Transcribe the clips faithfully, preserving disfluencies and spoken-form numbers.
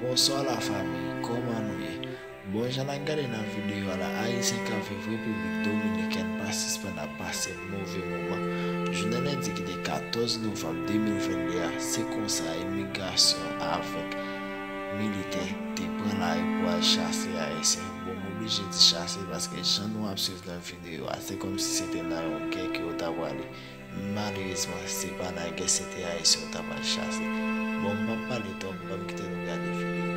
Bonswa lafanmi, kòman nou ye? Bon, jan n ap gade nan videyo a la, Ayisyen k ap viv Repiblik Dominikèn pa sispann ap pase move moman. Jounen lendi ki te katòz novanm de mil vennde a, se konsa imigrasyon avèk militè te pran lari pou al chase Ayisyen. Bon, m oblije di chase paske jan nou ap swiv nan videyo a, se kòmsi se te nan yon gè ke yo ta prale. Malerezman, se pa nan gè, se te Ayisyen yo ta pral chase. Bon, m p ap pale twòp, ban m kite nou gade videyo a.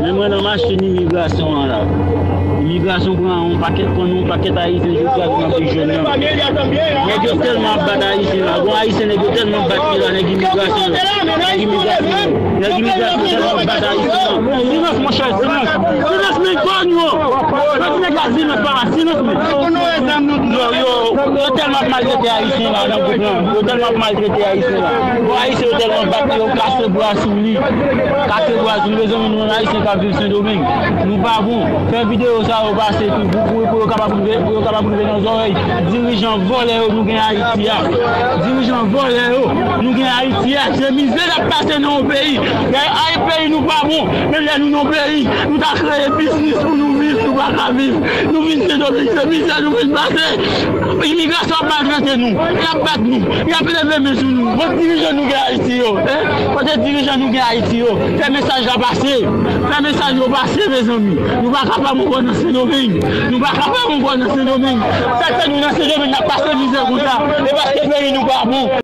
Men mwen nan machin imigrasyon an la. Imigrasyon pran yon pakèt, pran yon pakèt Ayisyen jodi a nan prizon nan. Nèg yo tèlman ap bat Ayisyen la. Bon, Ayisyen nèg yo tèlman bat li la, nèg imigrasyon yo. Nèg imigrasyon yo. Nèg imigrasyon yo tèlman ap bat Ayisyen la. Silans, monchè, silans. Silans, men, kò nou. Yo di nèg la silans, papa, silans, men. Yo, yo, yo tèlman ap maltrete Ayisyen la nan gwoup lan. Yo tèlman ap maltrete Ayisyen la. Bon, Ayisyen yo tèlman bat li, yo kase bra sou li. Kase bra sou li, mezanmi, nou menm Ayisyen k ap viv Sendomeng. Nou pa bon. Fè videyo sa yo pase tou pou, pou, pou yo kapab rive, pou yo kapab rive nan zòrèy dirijan vòlè yo nou gen Ayiti a. Dirijan vòlè yo nou gen Ayiti a. Se mizè n ap pase nan yon peyi. Gen ay peyi nou pa bon. Men lè nou nan peyi, nou ta kreye biznis pou nou viv, nou pa ka viv. Nou vin Sendomeng, se mizè nou vin pase. Imigrasyon ap maltrete nou, y ap bat nou, y ap leve men sou nou. Kote dirijan nou gen Ayiti yo, en? Kote dirijan nou gen Ayiti yo? Fè mesaj la pase. Fè mesaj yo pase, mezanmi. Nou pa kapab ankò nan Sendomeng. Nou pa kapab ankò nan Sendomeng. Sa k fè nou nan Sendomeng, n ap pase mizè konsa? E paske peyi nou pa bon.